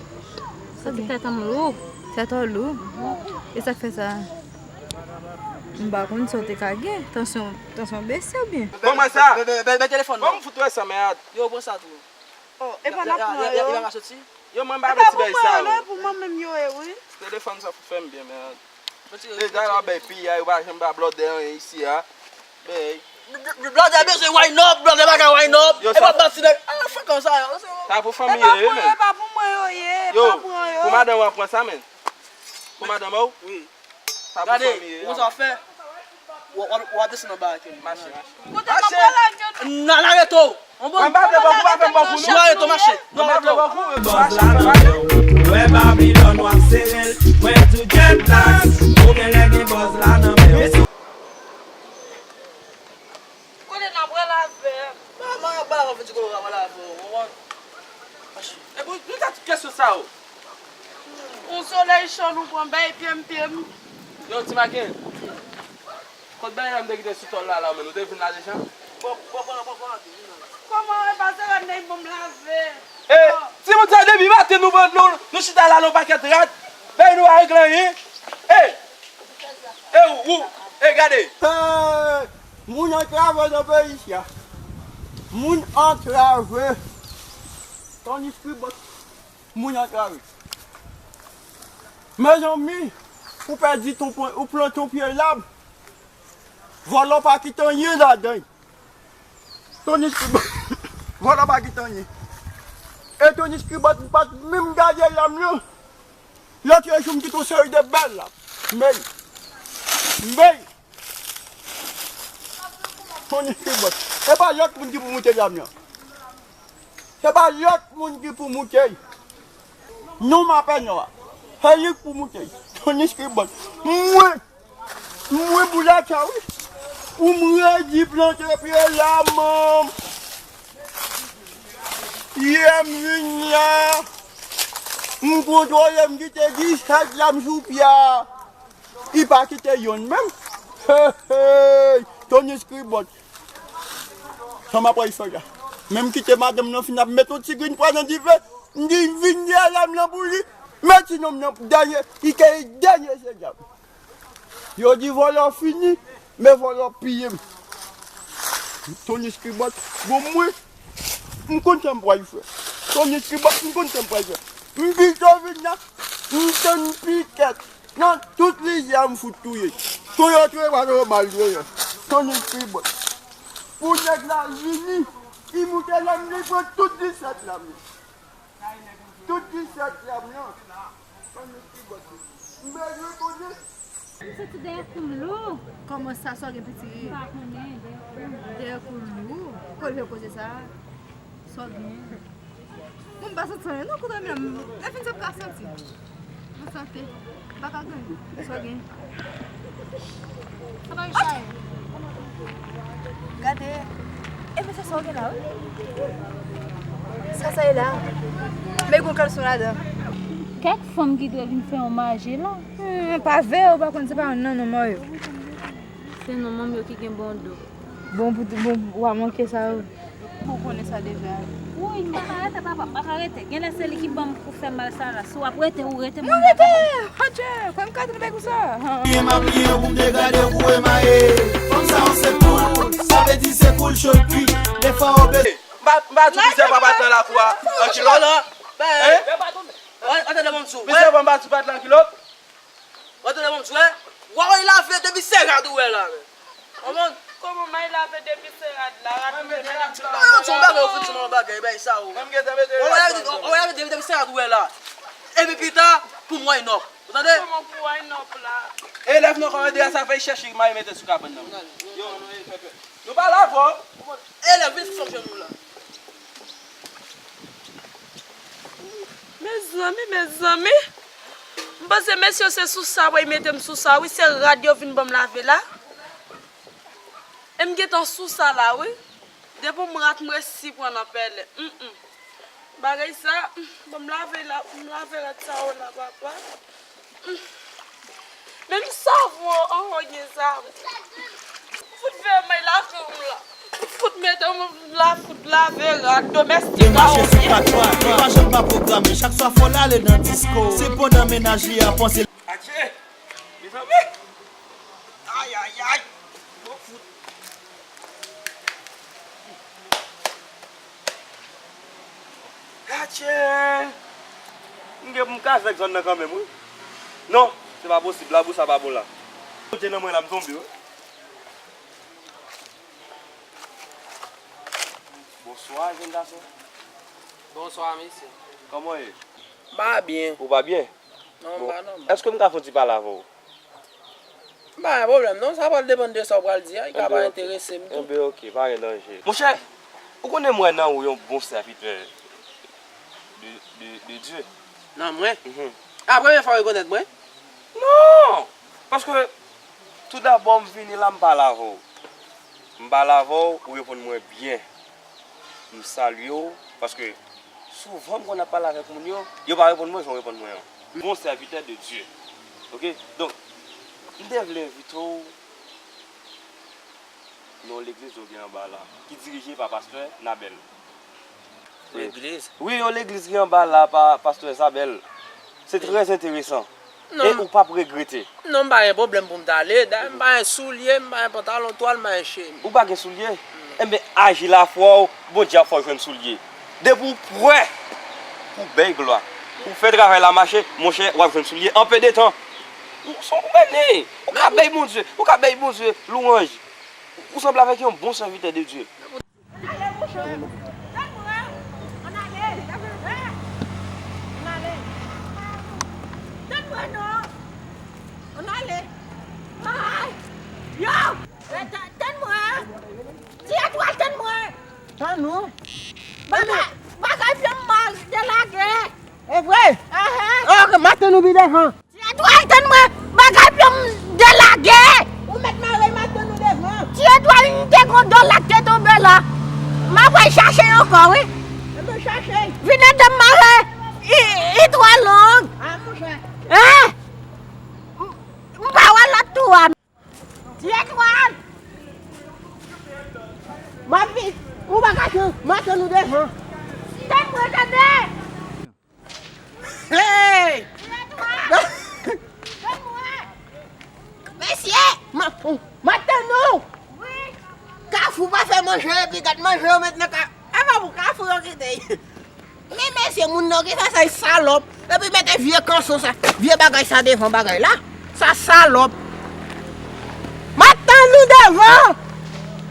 Santi tèt an m lou. Tèt an lou? E sa k fè sa? M pa konn sa w te ka gen. Tansyon, tansyon bese oubyen? Ban mwen sa. Ban m fout wè sa, mèd. Yo, pran sa tou. Oh, e pa n ap pran yo. Yo, mwen m pa vle ti bagay sa yo. E pa pou mwen, non, e pou mwen menm yo ye, wi. Telefòn sa fout fè m byen, mèd. E gade la, bay piyay, ou pa janm ba blòdè anyen isi a. Bay. Blòdè bezwen wine up, blòdè pa ka wine up. Yo, e pa pati de, ah, frekan sa yo. Sa pou fanmi yo ye, men. E pa pou mwen yo ye, e pa pou mwen yo. Yo, pou madanm ou an pran sa, men. Pou madanm ou? Wi. Sa pou fanmi yo ye. Gade, ou sa fè? W ap desann anba ak yo. Mache, mache. Kote m ap pral ak yo? N a, n a reto. Mwen pa vle bòkou, pa fè m bòkou, non. N a reto, mache. Mwen pa vle bòkou, mache. Lè Babilòn w ap sere l, mwen di w Jet Black, ou genlè gen bòz la nan men w. Kote n ap pral avè? Mwen, mwen, mwen pa vle di kote w ap pral avè w, ou konprann? Mache. Epi, nou ta tout kesyon sa yo. Yon solèy cho nou pran bay pye m, pye m. Yo, ti maken. Kot bagay la m te kite sou tòl la, la, men nou te vin la deja? Bon, bon, bon, bon, bon, bon. Kòman e pa se rad nèg bon m lave? E, timoun sa depi maten nou, nou, nou chita la nan pakèt rad. Bay nou a regle anyen. E, e, ou, e, gade. Hey, moun antrave nan peyi sa. Moun antrave. Tony Skribòt. Moun antrave. Mezanmi, ou pèdi ton pwen, ou plante yon pye lab. Vòlò pa kite anyen ladan l. Tony Skribòt, vòlò pa kite anyen. E Tony Skribòt, m pa t menm gade lam nan. Lòt jou, m kite yon seri de bèl lam. Mey. Mey. Tony Skribòt. E pa lòt moun ki pou moute lam nan. Se pa lòt moun ki pou moute. Non, m apè non a. Se li k pou moute. Tony Skribòt. Mwen, mwen pou lata, wi. Pou m redi plante pye lam. Yè m vin la. M kontwole, m kite disèt lam sou pye a. Li pa kite yonn menm. Hey, hey, Tony Skribòt. Sa m ap pral fè la? Men m kite madanm nan fin ap met yon ti grenn pwa nan dife. M di vin dèyè lam nan pou li. Met ti nonm nan dènye. Li te dènye se djab. Yo di vòlò fini, men vòlò piye m. Tony Skribòt, bon mwen, m konn sa m pral fè. Tony Skribòt, m konn sa m pral fè. M pito vin la, m tann pikèt. Nan tout rivyè m fout touye. Touye, touye, pa touye, mal touye. Tony Skribòt. Pou nèg la vini, li moute lam, li pran tout disèt lam. Tout disèt lam nan. Tony Skribòt. M bezwen konnen. M santi dèyè kou m lou. Kòman sa, sa w gen piti? M pa konnen, dèyè kou m. Dèyè kou lou? Kote w koze sa? Sa w gen? Bon, m pa santi anyen non, kote m ye, lè fini sa m ka santi. An sante. M pa ka gen. Sa w gen? Sa pa yon chay. Gade. E men se sa w gen la, wi. Sa, sa ye la. Men gon kalson ladan. Kèk fanm ki dwe vin fè yon maje la. Hmm, pa vre, ou pa konn se pa yon nan non mò yo. Se non manm yo ki gen bon do. Bon pou, bon, w a manke sa yo. Pou konnen sa deja. Wi, men pa rete Papa, m pa ka rete. Genlè se li ki ban m pou fè mal sa la. Si w ap rete, ou rete, mwen pa rete. Adje, kwè m ka tande bagay konsa. Byen m ap byen pou m te gade w pou emaye. Fanm sa yo se koul, sa vle di se koul cho l kui. Defwa w bezwen. M pa, m pa di w plizyè fwa pa t nan lakou a an kilòt. Hein? An, an tande bon sou. Plizyè fwa m pa di w pa t nan kilòt. Ou tande bon sou, hein? Wa w lave depi se rad ou wè la, men. Kòman? Kòman may lave depi se rad la? Rad ou gen nan ti. Non, non, se yon bagay, ou fout di m yon bagay, bay sa ou. Mwen m gentan mete rad mwen. Ou lave depi se rad ou wè la. Epi pita, pou m wine up. Ou tande? Kòman pou wine up la? Elèv nou kòmande a sa fè chèche may mete sou kabann nan. Yo, nou, e, fè, fè. Nou pa la avè w. Elèv vin sou jenn ou la. Mezanmi, mezanmi. M panse mesye se sou sa, wi, mete m sou sa, wi, se rad yo vin ban m lave la. E m gentan sou sa la, wi. Depi m rat, m resi pran nan pèlen. Mm, mm. Bagay sa, mm, ban m lave la, m lave rad sa yo la, papa. Mm. Menm savon an, an, gen sa. Fout fè may lakay ou la. Fout mete m la, fout lave rad domestik. Li mache sou kat pa, li pa janm pa pwograme. Chak swa fò l ale nan disko. Se pandan mennaj li a panse. Atche! Mezanmi! Ayayay! Bon fout! Atche! M gen pou m kazèk zòn nan kanmenm, wi. Non, se pa posib, labou sa pa bon la. Kote nan mwen la, m tonbe, wi. Bonswa, jèn gason. Bonswa, mesye. Kòman w ye? M pa byen. Ou pa byen? Non, m pa nòmal. Èske m ka fè yon ti pale avè w? M pa gen pwoblèm, non. Sa pral depann de sa w pral di a. Li ka pa enterese m tou. Enben, oke, pa gen danje. Monchè, ou konnen m wè nan ou yon bon sèvitè de, de, de Dye. Nan mwen? Mhm. A, premye fwa w rekonèt mwen? Non! Paske, toudabò, m vini la, m pale avè w. M pale avè w, ou reponn mwen byen. M salye w, paske souvan m konn ap pale avèk moun yo, yo pa reponn mwen jan w reponn mwen an. Bon sèvitè de Dye. Oke? Donk, m te vle envite w nan yon legliz yo gen anba la, ki dirije pa pastè Nabèl. Legliz? Wi, yon legliz ki anba la pa pastè Zabèl. Se trè enteresan. E ou p ap regrete. Non, m pa gen pwoblèm pou m ta ale. Dayè, m pa gen soulye, m pa gen pantalon twal, m pa gen chemiz. Ou pa gen soulye? Non. Enben, aji lafwa w, Bondye ap fè w jwenn soulye. Depi w prè pou bay glwa, pou fè travay la mache, monchè, w ap jwenn soulye an pe de tan. Ou, se ou menm li. Ou ka bay Bondye, ou ka bay Bondye lwanj. Ou sanble avèk yon bon sèvitè de Dye. Ann ale, monchè. Tann mwen. Ann ale. Ann ale. Tann mwen non. Ann ale. Ay! Yo! Eh, ta-, tann mwen. Ti etwal, tann mwen. Tann ou? Bagay, bagay pye m mal delage. E vre? Ehe. Ok, m a tann ou pi devan. Ti etwal, tann mwen, bagay pye m delage. Ou mèt mare m a tann ou devan. Ti etwal, m te gon dòl la k te tonbe la. M ap al chache l ankò, wi. Ebyen, chache l. Vin ede m mare. I, i twò long. A, monchè. Hein? M, m pa wè lòt tou a. Ti etwal. M ap vin. Ou pa ka tann, m a tann ou devan. Tann mwen, tande. Hey! Mesye! Ma, ma tann nou! Kafou pa fè manje, epi gad manje yo met nan ka-, e pa pou Kafou yo kite. Men mesye, moun nan ki fè sa, salòp. Epi mete vye kanson sa, vye bagay sa devan bagay la. Sa salòp. Ma tann nou devan!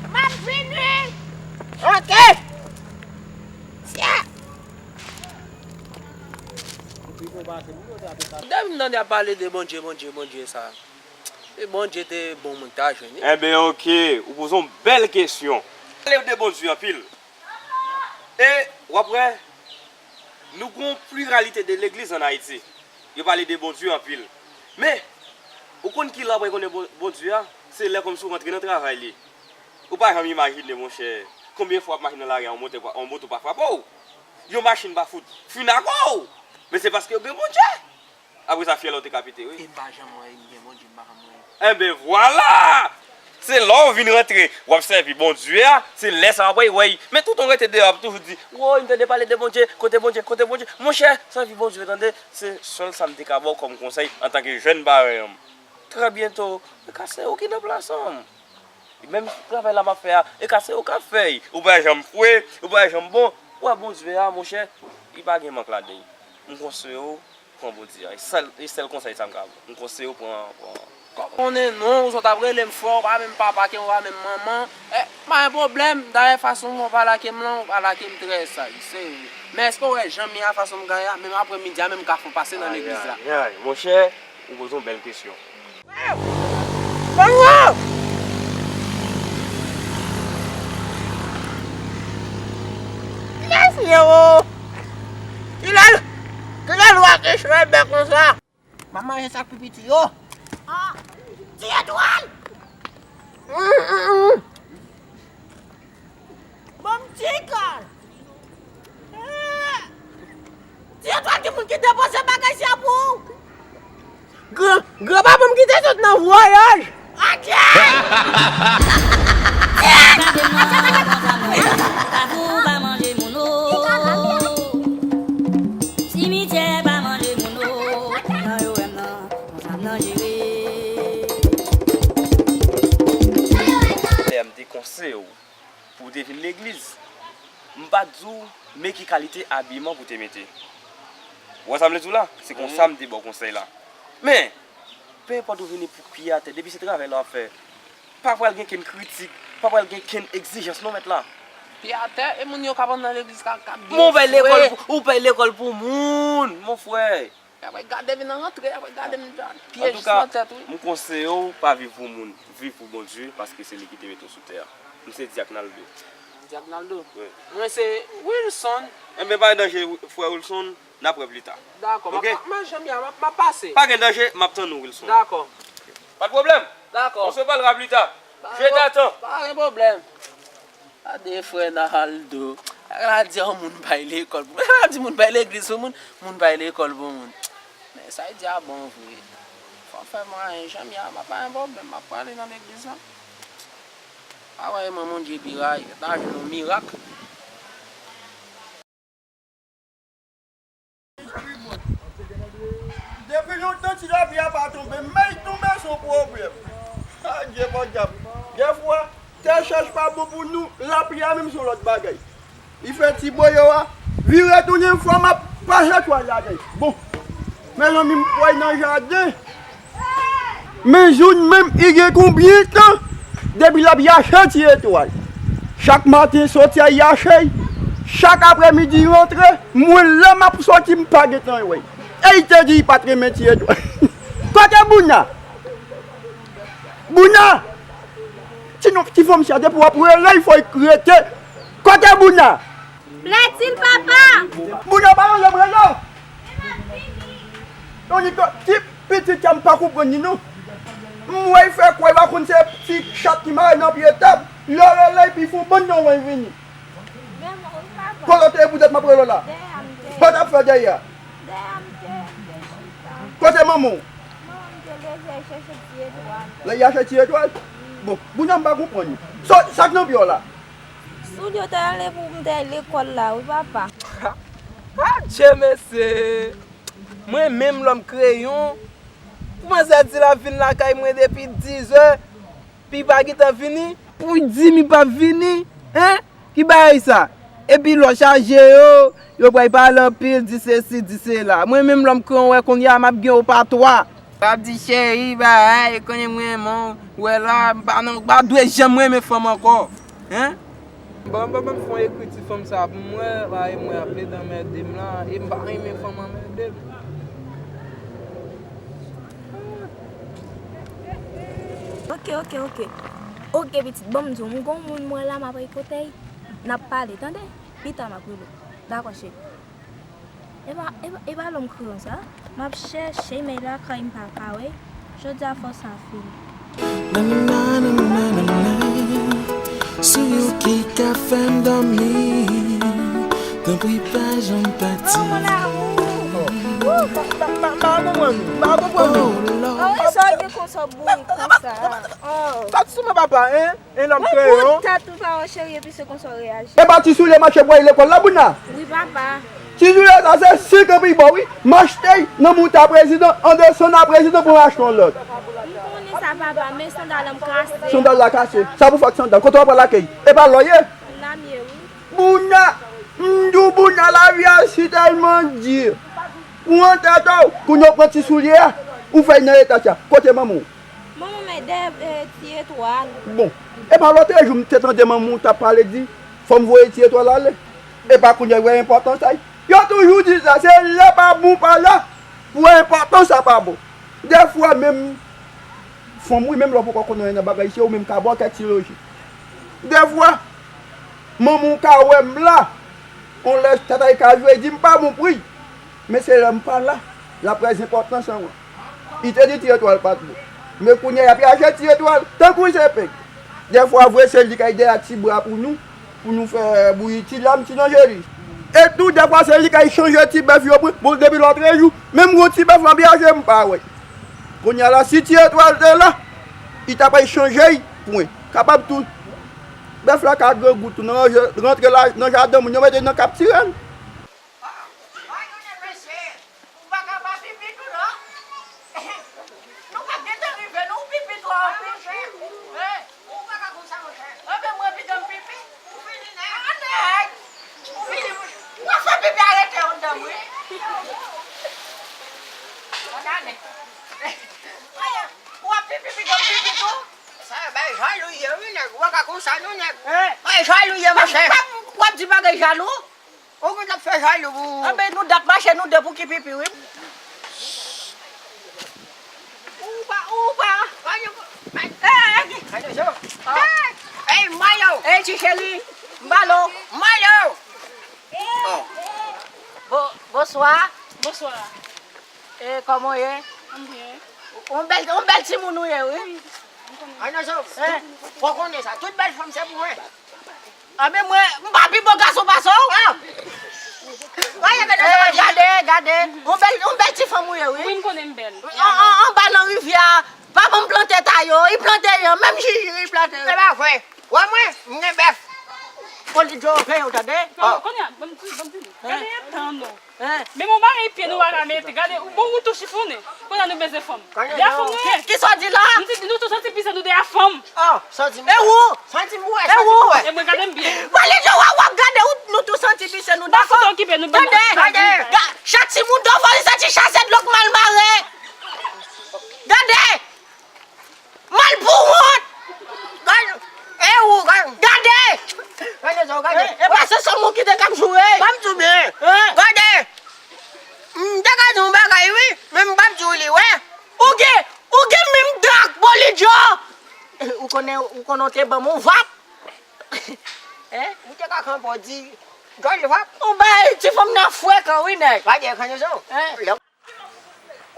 M ap vini! Ok! Sye! Depi m tande y ap pale de Bondye, Bondye, Bondye sa, e Bondye te bon moun ta jwenn wi. Enben, oke, ou poze yon bèl kesyon. Pale de Bondye anpil. E w ap wè, nou gon pliralite de legliz ann Ayiti. Yo pale de Bondye anpil. Men, ou konn ki lè w ap rekonèt Bon-, Bondye a? Se lè kòmsi w rantre nan travay li. Ou pa janm imajine, monchè, konbyen fwa w ap mache nan lari a, yon moto pa, yon moto pa frape w. Yon machin pa fout fin ak ou. Men se paske w gen Bondye. Apre sa, fyèl ou te ka pete, wi. E m pa janm wè, m gen Bondye, m pa janm wè. Enben, vwala! Se lè w vin rantre, w ap sèvi Bondye a, se lè sa w ap wè, wè. Men toutan w rete deyò, w ap toujou di, woy, m tande pale de Bondye, kote Bondye, kote Bondye. Monchè, sèvi Bondye, tande, se sèl sa m te ka ba w kòm konsèy antanke jèn parèy an m. Trè byento, e ka se ou ki nan plas an m. Menm travay la m ap fè a, e ka se ou k ap fè l. Ou pa janm fre, ou pa janm bon. Wè Bondye a, monchè, li pa gen mank ladan l. M konseye w, pran Bondye a. E sèl, e sèl konsèy sa m ka ba w. M konseye w pran, pran. Kòm konnen non, ou sot ap rele m frè, ou pa menm papa ke m, ou pa menm manman. E, pa gen pwoblèm. Dayè, fason w pale ak m lan, ou pale ak m trè saj, serye. Men èske w wè jan m ye a, fason m gaye a, menm aprè midi a, menm m ka fè w pase nan legliz la? Ayayay, monchè, ou poze yon bèl kesyon. Kongo! Kilè freo? Kilè, kilè lwa te chwè bèk konsa? M ap manje sa k pi piti yo. Ah, ti etwal! Mm, mm, mm. Bon, m ti kal. Eh! Ti etwal, gen moun ki depoze bagay sa pou ou. Gran, gran papa m kite sot nan vwayaj. Atè! Kafou pa manje moun o. Simityè pa manje moun o. Nan yo wè m nan, konsa m nan jere. Lè m te konseye w pou w te vin legliz, m pa t di w men ki kalite abiman pou w te mete. Ou wè sa m vle di w la? Se konsa m te ba w konsèy la. Men, pe enpòt ou vini pou pye atè, depi se travay la w ap fè, pa pral gen kenn kritik, pa pral gen kenn egzijans non mèt la. Pye atè, e moun yo k ap andan legliz ka, ka byen fre. Men w pay lekòl pou, ou pay lekòl pou moun, mon frè. Y ap gade vin nan rantre, y ap gade m pye jis nan tèt, wi. Antouka, m konseye w pa viv pou moun, viv pou Bondye, paske se li ki te mete w sou tè a. M se Dyak Naldo. Dyak Naldo? Wi. Mwen se Wilson. Enben, pa gen danje, frè Wilson, n ap wè pli ta. Dakò, m ap, m ap, m ap, m ap pase. Pa gen danje, m ap tann ou, Wilson. Dakò. Pa de pwoblèm. Dakò. On se parlera plus tard. Je t'attends. Pa gen pwoblèm. Gade frè Naldo. Sa la di yon moun bay lekòl pou moun. Sa la di moun bay legliz pou moun, moun bay lekòl pou moun. Men sa l di a bon vre. Fò fè mwayen, jan m ye a, m ap pa gen pwoblèm, m ap prale nan legliz la. Pa wè mwen Bondye pi ray, ta jwenn yon mirak. Depi lontan ti lapli a pa tonbe, men l tonbe se yon pwoblèm. Adye podyab. Dèfwa, tè chèch pa bon pou nou, lapli a menm se yon lòt bagay. Li fè ti boyo a, vire tounen fwa m ap pase twal ladan l. Bon, mezanmi, m kwè nan jaden. Men Joun menm, li gen konbyen tan depi l ap yache ti etwal? Chak maten soti al yache l, chak aprèmidi rantre, mwen lè m ap soti m pa gentan wè l. E li te di li pa t renmen ti etwal. Kote Bouna? Bouna! Ti non, ti fanm sa depi w ap rele l fò l rete. Kote Bouna? Platil, papa! Bouna pa nan lòm rele w. Yon nèg ki pitit sa m pa konprann li non. M wè l fè kwè l pa konn se ti chat ki mare nan pye tab. Lè w rele l epi fè yon bann nan wè l vini. Kote w te ye poutèt m ap rele w la? Sa w t ap fè dèyè a? Kote manman w? Lè l yache ti etwal? Bon, Bouna m pa konprann li. Sa k nan pye w la? Soulye w te rale pou m te al lekòl la wi papa. Adje mesye! Mwen menm lòm kreyon. Pou manzè di l ap vin lakay mwen depi dizè, pi pa gentan vini. Pou di m li p ap vini, en? Ki bagay sa? Epi lò chaje yo, yo pral pale anpil, di sesi, di sela. Mwen menm lòm kreyon wè kounye a m ap gen yon patwa. W ap di cheri, bagay, konnen m renmen w, wè la, m pa nan, m pa dwe janm renmen fanm ankò. Hen? Bon, bon, bon, fè yon ekri ti fanm sa pou mwen, bagay mwen ap plede anmède m la, e m pa renmen fanm anmède m. Ok, ok, ok. Ok, pitit, bon, m di w, m gon moun mwen la, m ap rekotèy, n ap pale, tande? Pita m ap rele w. Dakò, cheri. E pa, e pa, e pa lòm kreyon sa. M ap chèche, men lakay m pa ka wè. Jodi a fò sa fini. Nanana, nanana, sou yo ki ka fè m dòmi. Tanpri pa janm pati. Oh, mon amour. Oh, pa, pa, pa, pa konprann ou. Pa konprann ou. Oh, Lord. Sa w bourik konsa. Oh. Sòti sou mwen, papa, en? En lòt kreyon. Mwen pou tèt ou, pa wè, cheri, epi se konsa w reyaji. E pa ti soulye mache pou al lekòl la, Bouna? Wi, papa. Ti soulye sa, se senk an pi ba w, wi. M achte nan mouta prezidan, an desann a prezidan pou m achte yon lòt. M konnen sa, papa, men sandal la m kase. Sandal la kase. Sa pou fè ak sandal? Kote w ap pran lakèy? E pa lò w ye? Nan m ye, wi. Bouna, m di w, Bouna, lavi a si tèlman di. Ou antre atò, kounye a w pran ti soulye a, ou fè l nan eta sa. Kote manman w? Manman m dèyè, eh, ti etwal. Bon, e pa lòtrejou m te tande manman w t ap pale di, fò m voye ti etwal ale. E pa kounye a w wè enpòtans sa. Yo toujou di sa, se lè pa bon pa la, pou enpòtans sa pa bon. Dèfwa menm fanm, wi, menm lè w poko konn anyen nan bagay, se ou menm k ap ba w kèk ti lojik. Dèfwa, manman w ka wè m la, yon lè tèt a l ka jwe, di m pa bon pou li. Men se lè m pa la, l ap wè enpòtans an mwen. Li te di ti etwal pa t bon. Men kounye a, y ap chache ti etwal, tankou se peng. Dèfwa vre, se li k ay dèyè ti bra pou nou, pou nou fè bouyi ti lam, ti nan jeli. E tou, dèfwa, se li k ay chanje ti bèf yo pou, bon, depi lòtrejou, menm gwo ti bèf lan byaje m pa wè. Kounye a la, si ti etwal te la, li t ap ay chanje l, pwen. Kapab tou, bèf la ka grangou tou, nan ranje, rantre la, nan jaden moun, yo mete l nan kaptirèl. Ou pa ka pa pipi tou non. Nou pa gentan rive non, ou pipi twò anpil. Ou pa ka konsa, monchè. Anben, mwen pidan m pipi. Ou fini nèt. Ah, nèt. Ou fini, monchè. Ou pa fè pipi arete anndan m, wi. Ou ap pipi pidan m pipi tou. Sa bay jalou ye, wi, nèg. Ou pa ka konsa non, nèg. Bay jalou ye, monchè. W ap di bagay jalou? Ou konn ap fè jalou pou. Anben, nou dat mache, nou de pou ki pipi, wi. Ou pa, ou pa. Ey, ey, ey, Mayo. Ey, ti cheri. M ba l ou. Mayo. Oh. Bo-, bonswa. Bonswa. E, kòman w ye? M byen. Yon bèl, yon bèl timoun ou ye, wi. Ey. Fò konnen sa. Tout bèl fanm se pou mwen. Anben mwen, m pa pi bon gason pase w. Ah! Gade, gade. Yon bèl, yon bèl ti fanm ou ye, wi. Wi, m konnen m bèl. An, an, anba nan rivyè a, pa ban m plante ta yo, li plante yo, menm jijiri li plante yo. Se pa vre. Wè mwen, m gen bèf. Fò li djo veye w, tande? Kounye a, ban m di, ban m di nou. Gade etan nou. Men yon bagay pye nou pa ka mete. Gade, bon, ou tou chifonnen. Kounye a nou bezwen fanm. De a fanm nou ye. Ki, ki sa w di la? M di nou tou santi pis nou de a fanm. Oh, santi mwen. E ou? Santi mwen, santi mwen. E mwen gade m byen. Wale djo w ap gade ou, nou tou santi pis nou de a fanm. Pa fout okipe nou, ban nou. Gade, gade. Chak timoun dò fò li santi chase dlo k mal mare. Gade. Mal pou wont! Gade! E ou, gade! Gade! Gade sa, gade! E, e pa se sèl mwen ki te k ap joure! Ban m di w byen! Gade! M te ka di w yon bagay, wi, men m p ap di w li, wè! Ou gen, ou gen menm dan ak Bolidjo! Ou konnen, ou konnen w te ban m yon vap! Ou te ka kanpe w di, gade vap! Ou bay ti fanm nan frekan, wi, nèg! Gade, gade sa!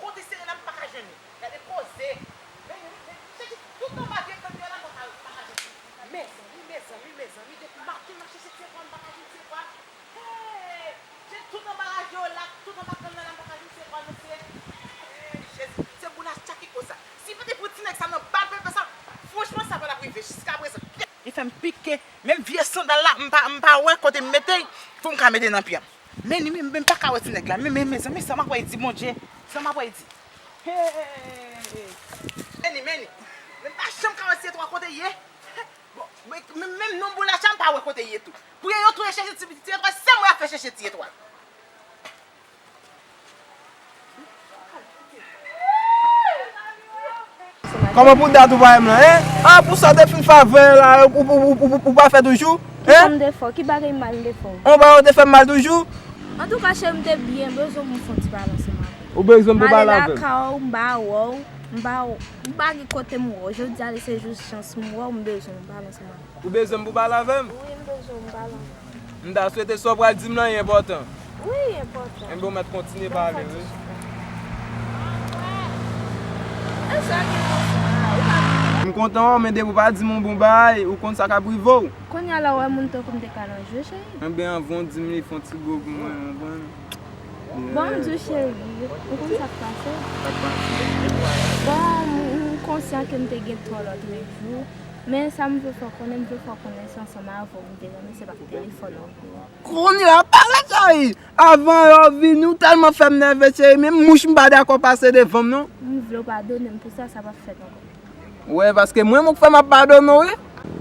Kote serye la m pa ka jwenn li. Gade koze. Men, men, men, se ki tout anba vye kanpe la m pa ka, m pa ka jwenn li. Mezanmi, mezanmi, mezanmi, depi maten m ap chèche ti etwal, m pa ka jwenn ti etwal. Hey! Se tout anba radyo la, tout anba kanpe la, m pa ka jwenn ti etwal, mesye. Hey, Jezi, se boul a tchak ki koz sa. Si pa te pou ti nèg sa nan bal pepe sa, franchman, sa pa t ap rive jiskaprezan. Li fè m pike, menm vye sandal la, m pa, m pa wè kote m mete l pou m ka mete nan pye m. Men, men, men, m pa ka wè ti nèg la. Men, men, mezanmi, sa m ap wè di, Bondye? Sa m ap wè di? Hey! Men, men, men, m pa janm ka wè ti etwal kote l ye. Bon, men, men, menm non boul a tchak, m pa wè kote l ye tou. Pou yo, yo tounen chèche ti, ti etwal, se mwen ap fè chèche ti etwal. Kòman pou dat ou pa wè m lan, en? A, pou sa w te fin fè avè la, ou, ou pa fè toujou, en? Kisa m te fè w? Ki bagay mal m te fè w? Yon bagay ou te fè m mal toujou? Antouka, cheri, m te byen bezwen pou m fè yon ti pale ansanm avè w. Ou bezwen m pou pale avè m? M ale lakay ou, m pa wè w, m pa, m pa gen kote m wè w. Jodi a, se jis chans m wè w, m bezwen m pale ansanm avè w. Ou bezwen m pou pale avè m? Wi, m bezwen w pale avè m. M ta swete sa w pral di m lan enpòtan. Wi, enpòtan. Enben, w mèt kontinye pale, wi. E sa gen konsa, ou pa konprann. M kontan wè w, men depi w pa di m yon bon bagay, ou konn sa k ap rive w. Kounye a la, w wè moun tankou m te ka nan jwe, cheri. Enben, anvan w di m li, fè yon ti gwo pou mwen, w konprann? Bon, m di w, cheri, ou konn sa k pase? Sa k pase? Bon, m, m, Konsyan ke m te gen twò lòt revou, men sa m vle fè w konnen, m vle fè w konnen se ansanm avè w m te renmen, se pa telefòn nan. Kounye a pale cheri. Avan yo vini ou tèlman fè m nève cheri, menm mouch m pa dakò pase devan m non. M vle w padone m pou sa, sa p ap fèt ankò. Wè paske mwen menm ou k fè m ap padone w wi.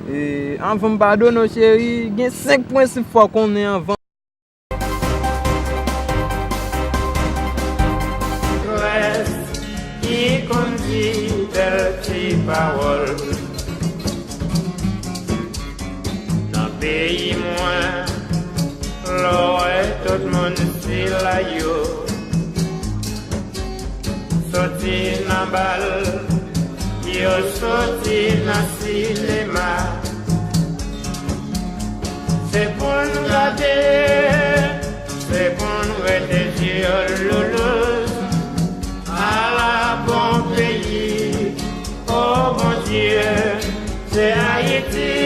E, anvan m padone w cheri, gen senk prensip fò w konnen anvan. Près ki konn di bèl ti pawòl. Nan peyi mwen, lè w wè tout moun se lay yo. Soti nan bal, yo soti nan sinema. Se pou n gade, se pou n rete zye loulouz. Ala bon peyi, o Bondye, se Ayiti